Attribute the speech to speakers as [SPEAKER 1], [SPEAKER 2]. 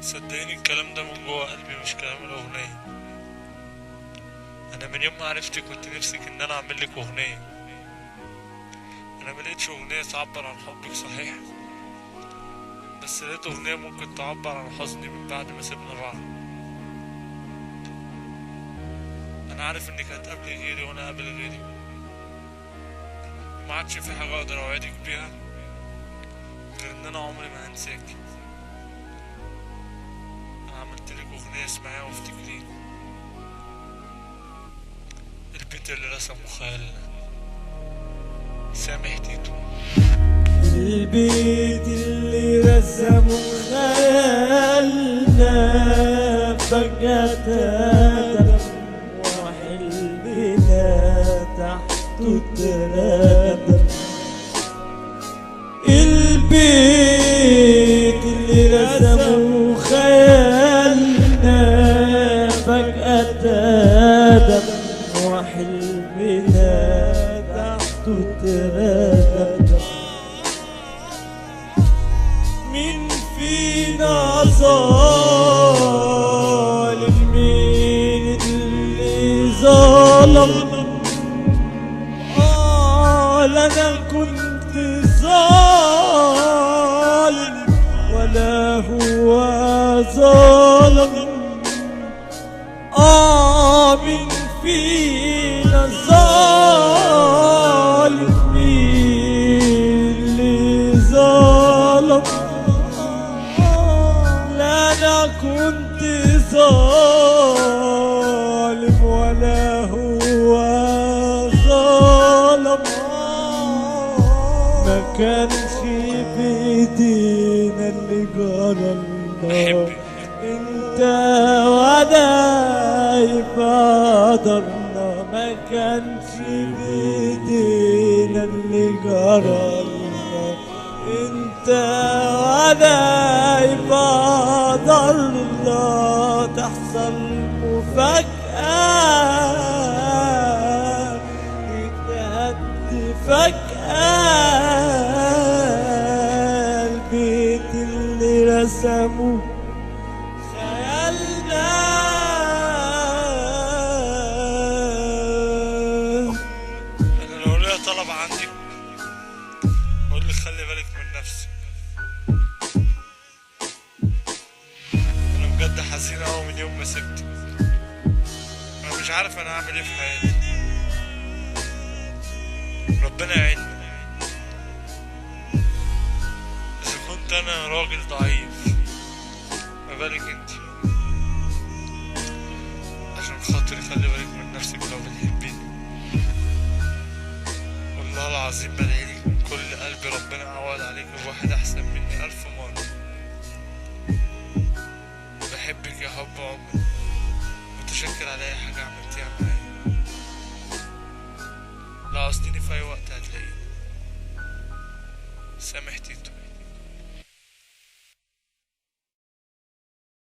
[SPEAKER 1] صدقيني الكلام ده من جوه قلبي، مش كلام الأغنية. أنا من يوم ما عرفتك كنت نفسك إن أنا أعمل لك أغنية. أنا ملقتش أغنية تعبر عن حبك صحيح، بس لقيت أغنية ممكن تعبر عن حزني من بعد ما سيبنا بعض. أنا عارف إنك هتقابلي غيري وأنا هقابل غيري، ما عادش في حاجة أقدر أوعدك بيها غير إن أنا عمري ما هنساك. أنا عملتلك أغنية اسمعيها وافتكريني، البيت اللي رسمه خيالنا. سامح تيتو.
[SPEAKER 2] البيت اللي رسمه خيالنا فجأة اتهدم، وحلمنا تحته اتردم. البيت اللي رسمه خيالنا فجأة اتهدم، وحلمنا تحته اتردم. مين فينا ظالم؟ مين اللي ظلم؟ لا أنا كنت ظالم ولا هو ظالم. مين فينا ظالم؟ مين اللي ظلم؟ لا أنا كنت ظالم ولا هو ظالم. ما كانش بإيدينا اللي جرالنا، انت وانا يبقى قدرنا. ما كانش بإيدينا اللي جرالنا، انت وانا يبقى قدرنا. تحصل مفاجأة يتهد فجأة البيت اللي رسمه خيالنا.
[SPEAKER 1] أنا لو ليا طلب عندك أقول لك خلي بالك من نفسك. أنا بجد حزين أوي من يوم ما سبتك. أنا مش عارف أنا هعمل إيه في حياتي. ربنا يعيننا. إذا كنت أنا راجل ضعيف ما بالك أنت. عشان خاطري خلي بالك من نفسك لو بتحبيني. والله العظيم بدعيلك من كل قلبي ربنا يعوض عليك بواحد أحسن مني 1000 مرة. بحبك يا حب عمري. متشكر على أي حاجة عملتيها معايا. لو عوزتيني في أي وقت هتلاقيني. سامح تيتو.